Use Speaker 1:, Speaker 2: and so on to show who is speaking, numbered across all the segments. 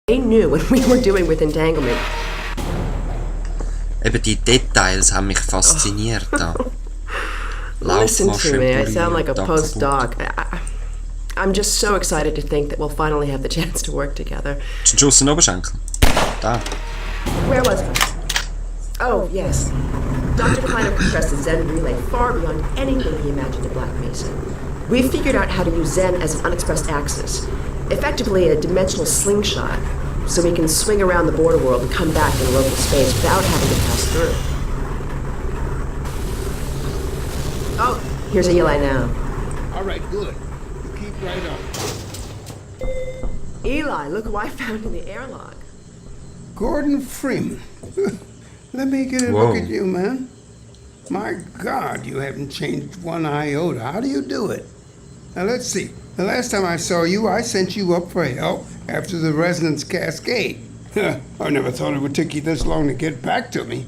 Speaker 1: They knew what we were doing with entanglement.
Speaker 2: Eben die Details haben mich fasziniert da.
Speaker 1: Listen to me, I sound like a
Speaker 2: Tagebuch.
Speaker 1: postdoc. I'm just so excited to think that we'll finally have the chance to work together.
Speaker 2: Ist ein Schuss in den Oberschenkel. Da.
Speaker 1: Where was I? Oh, yes. Dr. Kleiner compressed the Zen relay far beyond anything he imagined at Black Mesa. We figured out how to use Zen as an unexpressed axis, effectively a dimensional slingshot, so we can swing around the border world and come back in local space without having to pass through. Oh, here's Eli now.
Speaker 3: All right, good. You keep right on.
Speaker 1: Eli, look who I found in the airlock.
Speaker 3: Gordon Freeman. Let me get a
Speaker 2: Whoa.
Speaker 3: look at you, man. My God, you haven't changed one iota. How do you do it? Now, let's see. The last time I saw you, I sent you up for help after the resonance cascade. I never thought it would take you this long to get back to me.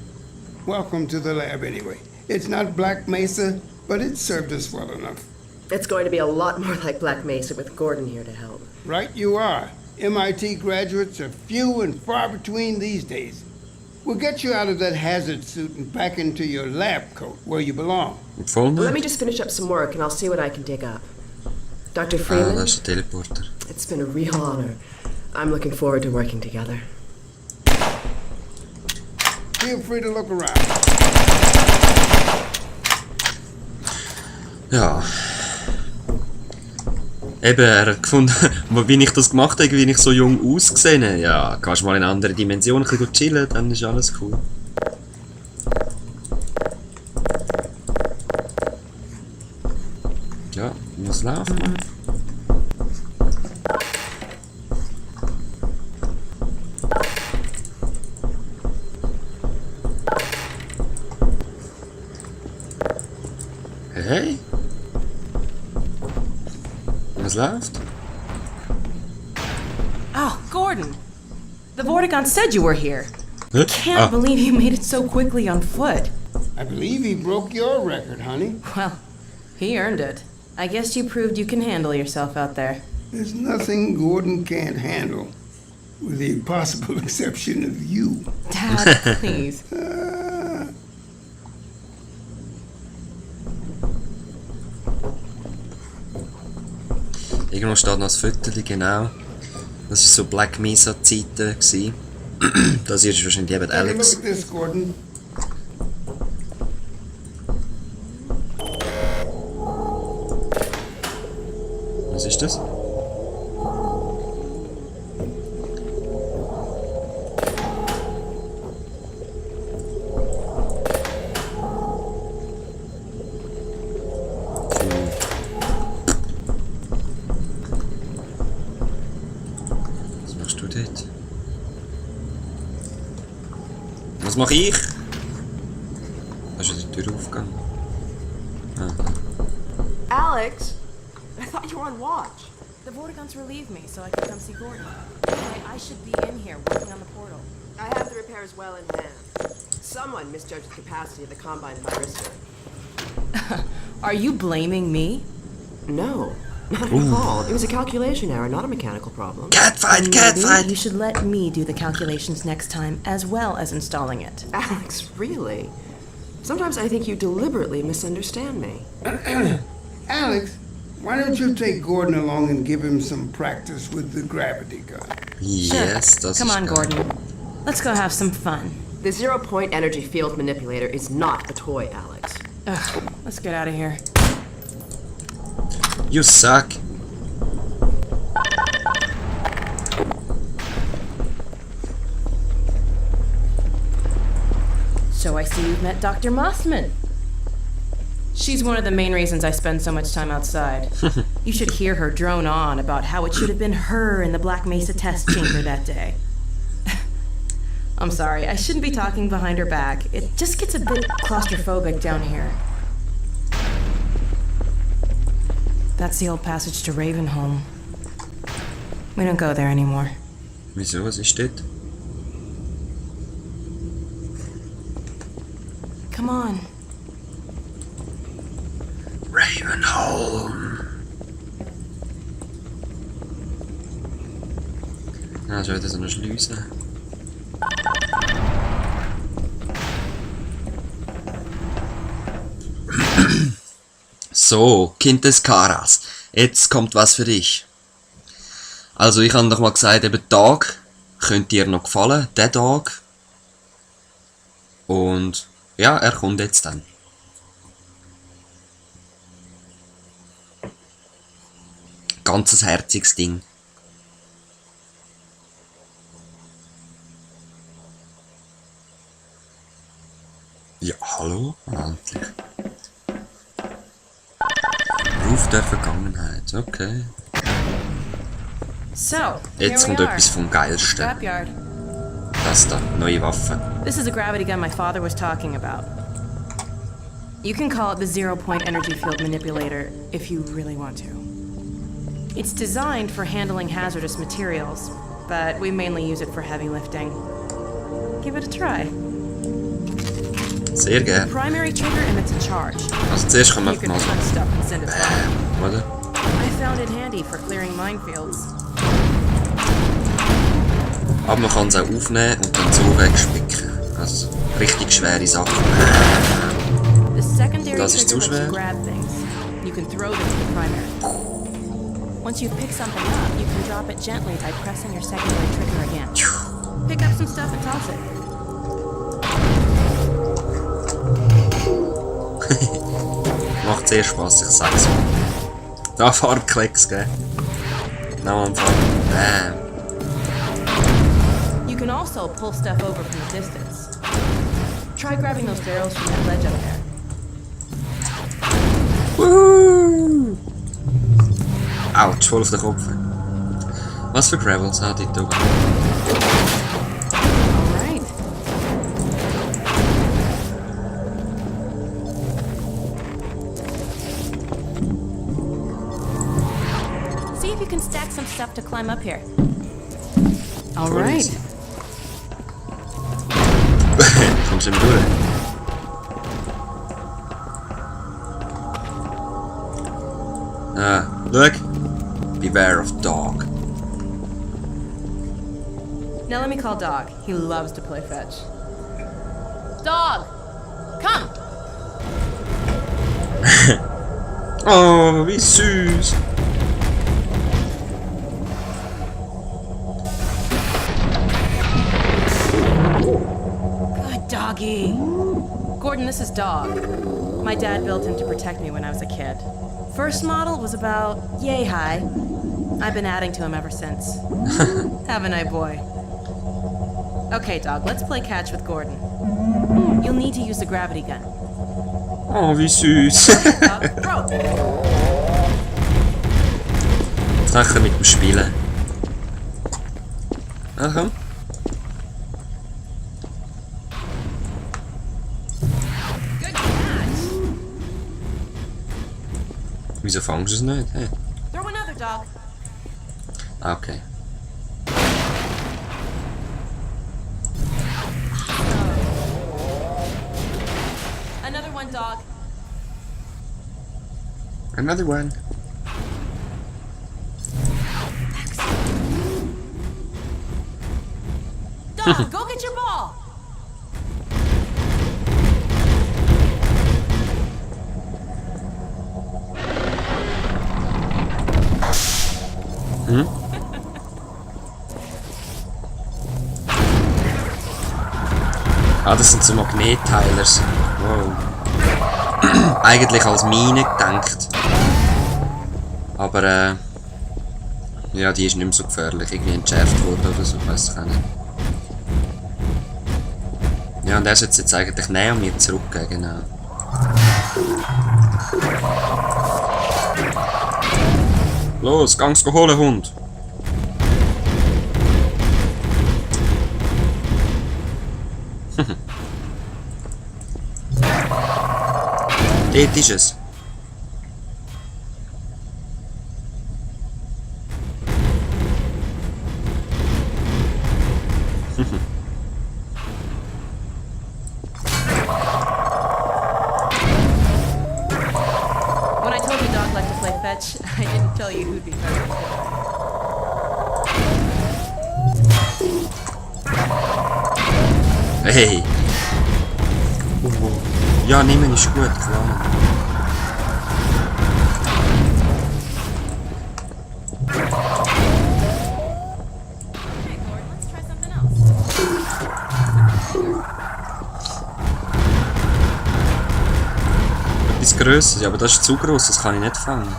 Speaker 3: Welcome to the lab, anyway. It's not Black Mesa, but it served us well enough.
Speaker 1: It's going to be a lot more like Black Mesa with Gordon here to help.
Speaker 3: Right you are. MIT graduates are few and far between these days. We'll get you out of that hazard suit and back into your lab coat where you belong.
Speaker 2: Voll
Speaker 1: Let me
Speaker 2: nicht.
Speaker 1: just finish up some work and I'll see what I can dig up. Dr.
Speaker 2: Ah,
Speaker 1: Freeman,
Speaker 2: das ist der Teleporter.
Speaker 1: it's been a real honor. I'm looking forward to working together.
Speaker 3: Feel free to look around.
Speaker 2: Ja. Eben, er hat gefunden, wie ich das gemacht habe, wie ich so jung ausgesehen habe. Ja, kannst mal in eine andere Dimension ein bisschen chillen, dann ist alles cool. Ja, was läuft, man? Hey? Was läuft?
Speaker 4: Oh, Gordon! The Vortigaunt said you were here.
Speaker 2: Hä?
Speaker 4: Can't
Speaker 2: Ah,
Speaker 4: believe you made it so quickly on foot.
Speaker 3: I believe he broke your record, honey.
Speaker 4: Well, he earned it. I guess you proved you can handle yourself out there.
Speaker 3: There's nothing Gordon can't handle, with the possible exception of you.
Speaker 4: Dad, please.
Speaker 2: Irgendwo steht noch das Foto, genau. Das war so Black Mesa Zeiten. gsi. Das hier ist wahrscheinlich eben
Speaker 3: Take a look
Speaker 2: Alex.
Speaker 3: at this, Gordon.
Speaker 2: Was ist das? Was machst du dort? Was mache ich? Da ist ja die Tür aufgegangen.
Speaker 1: Alex, I thought you were on watch.
Speaker 4: The Vortigaunts relieved me so I could come see Gordon. I should be in here working on the portal.
Speaker 1: I have the repairs well in hand. Someone misjudged the capacity of the Combine Virus.
Speaker 4: Are you blaming me?
Speaker 1: No, not at all. It was a calculation error, not a mechanical problem.
Speaker 2: Catfight,
Speaker 4: Maybe
Speaker 2: catfight!
Speaker 4: you should let me do the calculations next time as well as installing it.
Speaker 1: Alex, really? Sometimes I think you deliberately misunderstand me.
Speaker 3: Alex, why don't you take Gordon along and give him some practice with the gravity gun?
Speaker 2: Yes, das
Speaker 4: Come
Speaker 2: ist
Speaker 4: on,
Speaker 2: geil.
Speaker 4: Gordon. Let's go have some fun.
Speaker 1: The zero-point energy field manipulator is not a toy, Alex.
Speaker 4: Ugh, let's get out of here.
Speaker 2: You suck!
Speaker 4: So I see you've met Dr. Mossman. She's one of the main reasons I spend so much time outside. You should hear her drone on about how it should have been her in the Black Mesa test chamber that day. I'm sorry, I shouldn't be talking behind her back. It just gets a bit claustrophobic down here. That's the old passage to Ravenholm. We don't go there anymore.
Speaker 2: Wieso, was ist dort?
Speaker 4: Come on.
Speaker 2: Ravenholm. Ah, schon wieder so eine Schleuse. So, Kind des Karas. Jetzt kommt was für dich. Also, ich habe doch mal gesagt, eben Tag könnte dir noch gefallen, der Tag. Und ja, er kommt jetzt dann. Ganzes herziges Ding. Ja, hallo? Endlich. Ruf der Vergangenheit, okay.
Speaker 4: So,
Speaker 2: Jetzt
Speaker 4: here we
Speaker 2: kommt
Speaker 4: are.
Speaker 2: etwas vom Geilsten.
Speaker 4: Scrapyard.
Speaker 2: Das da, neue Waffe.
Speaker 4: This is a gravity gun my father was talking about. You can call it the zero-point energy field manipulator if you really want to. It's designed for handling hazardous materials, but we mainly use it for heavy lifting. Give it a try.
Speaker 2: Sehr gern.
Speaker 4: Primary trigger emits a charge.
Speaker 2: Also zuerst kann man
Speaker 4: You can
Speaker 2: mal so...
Speaker 4: punch stuff and send it flying.
Speaker 2: Oder?
Speaker 4: I found it handy for clearing minefields.
Speaker 2: Aber man kann es auch aufnehmen und dann so wegspicken. Also richtig schwere Sachen.
Speaker 4: The secondary
Speaker 2: Das ist
Speaker 4: trigger
Speaker 2: zu
Speaker 4: lets
Speaker 2: schwer.
Speaker 4: you grab things. You can throw them to the primary. Once you pick something up, you can drop it gently by pressing your secondary trigger again. Pick up some stuff and toss it.
Speaker 2: Macht sehr Spaß, ich sag's. Da Farbklecks, gell? Noch am Fall. Bam.
Speaker 4: You can also pull stuff over from a distance. Try grabbing those barrels from that ledge up there.
Speaker 2: Woo! Autsch, voll auf den Kopf. Was für Gravels hat die da oben?
Speaker 4: Alright. See if you can stack some stuff to climb up here. Alright.
Speaker 2: Kommst du nicht durch? Ah, look. Beware of dog.
Speaker 4: Now let me call Dog. He loves to play fetch. Dog! Come!
Speaker 2: Oh, wie süß.
Speaker 4: Good doggy. Gordon, this is Dog. My dad built him to protect me when I was a kid. First model was about yay high. I've been adding to him ever since. Haven't I, boy? Okay, Dog, let's play catch with Gordon. You'll need to use the gravity gun.
Speaker 2: Oh, wie süß.
Speaker 4: Dog, throw!
Speaker 2: Sachen mit dem Spielen. Ah, komm.
Speaker 4: Good catch!
Speaker 2: Wieso fangst du es nicht? Hey.
Speaker 4: Throw another, Dog.
Speaker 2: Ah, okay.
Speaker 4: Another one, Dog.
Speaker 2: Another one.
Speaker 4: Dog, go get your ball!
Speaker 2: Ah, das sind so Magnetteilers. Wow. Eigentlich als Mine gedacht. Aber ja, die ist nicht mehr so gefährlich. Irgendwie entschärft worden oder so, ich weiß ich auch nicht. Ja, und er sollte es jetzt eigentlich näher an mir zurückgeben, genau. Los, gang's holen, Hund! Dort ist es.
Speaker 4: When I told you Dog liked to play fetch, I didn't tell you who'd be first.
Speaker 2: Hey! Ja, nehmen ist gut, klar. Etwas Grösseres, ja, aber das ist zu gross, das kann ich nicht fangen.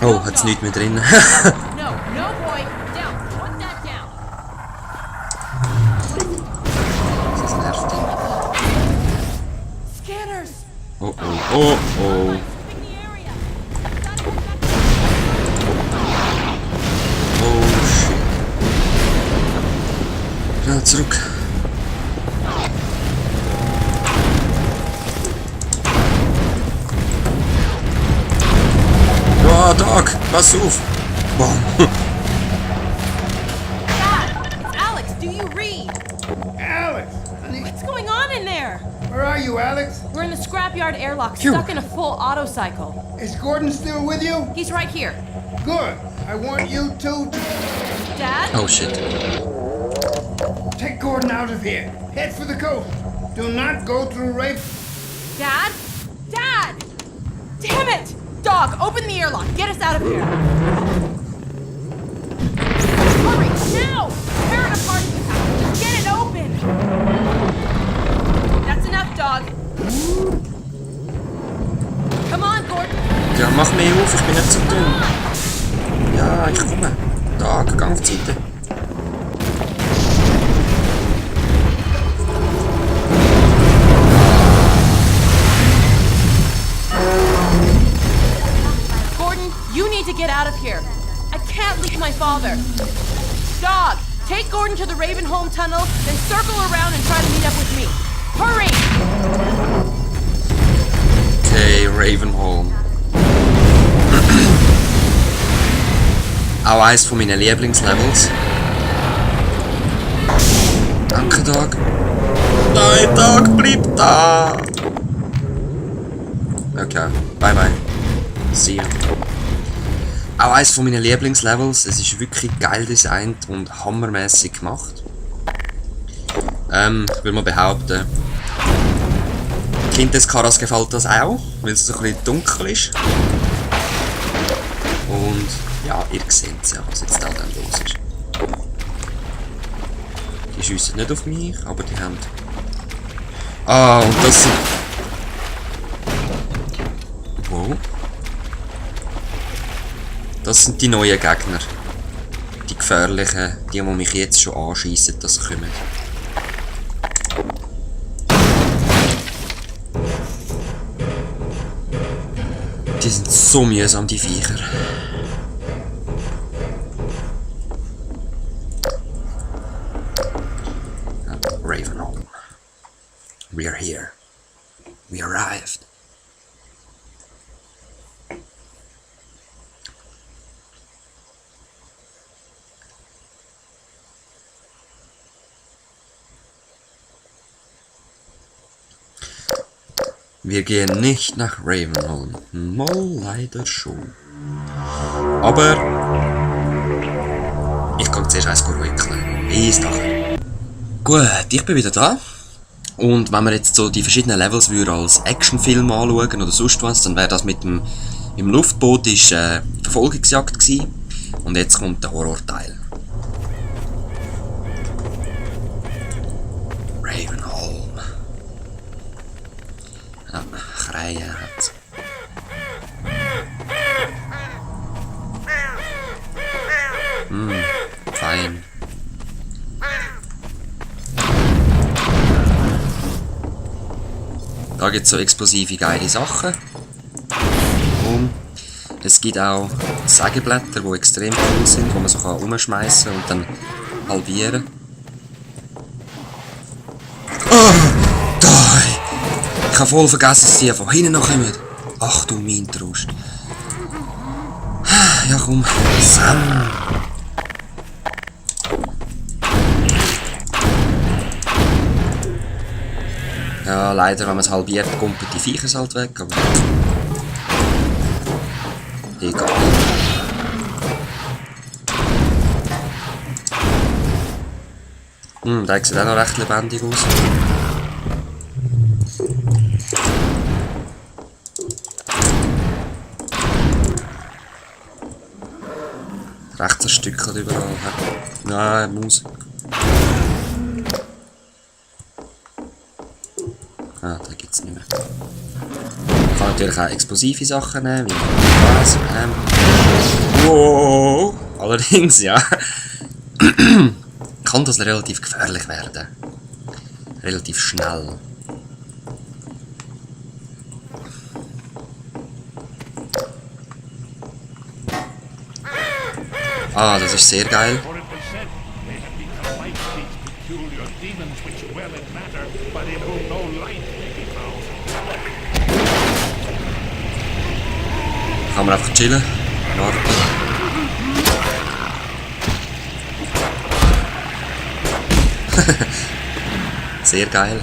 Speaker 2: Oh, hat's nichts mehr drin.
Speaker 4: No, no, boy. Down. Put that down.
Speaker 2: Das nervt ihn.
Speaker 4: Scanners.
Speaker 2: Oh oh, oh oh.
Speaker 4: In the area.
Speaker 2: Oh shit. Ja, zurück. Oh, Doc, pass auf. Boah.
Speaker 4: Dad, it's Alex. Do you read?
Speaker 3: Alex! Honey,
Speaker 4: What's going on in there?
Speaker 3: where are you, Alex?
Speaker 4: We're in the scrapyard airlock,
Speaker 2: Phew.
Speaker 4: stuck in a full auto cycle.
Speaker 3: Is Gordon still with you?
Speaker 4: He's right here.
Speaker 3: Good. I want you two to
Speaker 4: Dad?
Speaker 2: Oh shit.
Speaker 3: take Gordon out of here. Head for the coast. Do not go through Rafe.
Speaker 4: Dad? Dad! Damn it! Dog, open the airlock. Get us out of here. Hurry, now! Tear it apart if you have to. Just get it open. That's enough, dog. Come on, Gordon.
Speaker 2: Ja, mach mich auf, ich bin nicht so dünn. Ja, ich komme. Doc, geh auf die Seite.
Speaker 4: Gordon, you need to get out of here. I can't leave my father. Dog, take Gordon to the Ravenholm tunnel, then circle around and try to meet up with me. Hurry!
Speaker 2: Okay, Ravenholm. Auch eines von meinen Lieblingslevels. Danke, Doc. Nein, Doc, bleib da! Okay, bye bye. See ya. Auch eines von meinen Lieblingslevels. Es ist wirklich geil designt und hammermäßig gemacht. Ich will mal behaupten, Kind des Karas gefällt das auch, weil es so ein bisschen dunkel ist. Und ja, ihr seht ja, was jetzt da dann los ist. Die schiessen nicht auf mich, aber die haben... Ah, und das sind... Wow. Das sind die neuen Gegner. Die gefährlichen, die mich jetzt schon anschiessen, dass sie kommen. Die sind so mühsam, die Viecher. Ravenholm. We're here. We arrived. Wir gehen nicht nach Ravenholm. Mal leider schon. Aber ich kann zuerst eins wickeln. Bis nachher. Gut, ich bin wieder da. Und wenn wir jetzt so die verschiedenen Levels als Actionfilm anschauen oder sonst was, dann wäre das mit dem im Luftboot ist Verfolgungsjagd gewesen. Und jetzt kommt der Horrorteil. Ravenholm. Ja, Kreien hat. Fein. Da gibt es so explosive geile Sachen. Und es gibt auch Sägeblätter, die extrem cool sind, die man so umschmeißen und dann halbieren. Oh, da! Ich habe voll vergessen, dass die von hinten noch kommen. Ach du mein Trost. Ja komm, Sam. Ja, leider, wenn man es halbiert, kommt die Viecher halt weg, aber... Egal. Der sieht auch noch recht lebendig aus. Rechts ein Stückchen überall. Nein, Maus. Ah, da gibt's nicht mehr. Ich kann natürlich auch explosive Sachen nehmen, wie das. Wow! Allerdings, ja. Kann das relativ gefährlich werden. Relativ schnell. Ah, das ist sehr geil.
Speaker 5: For it was said, they have become like these peculiar demons which dwell in matter, but in whom no light may be found.
Speaker 2: Kann man einfach chillen. Warten. Sehr geil.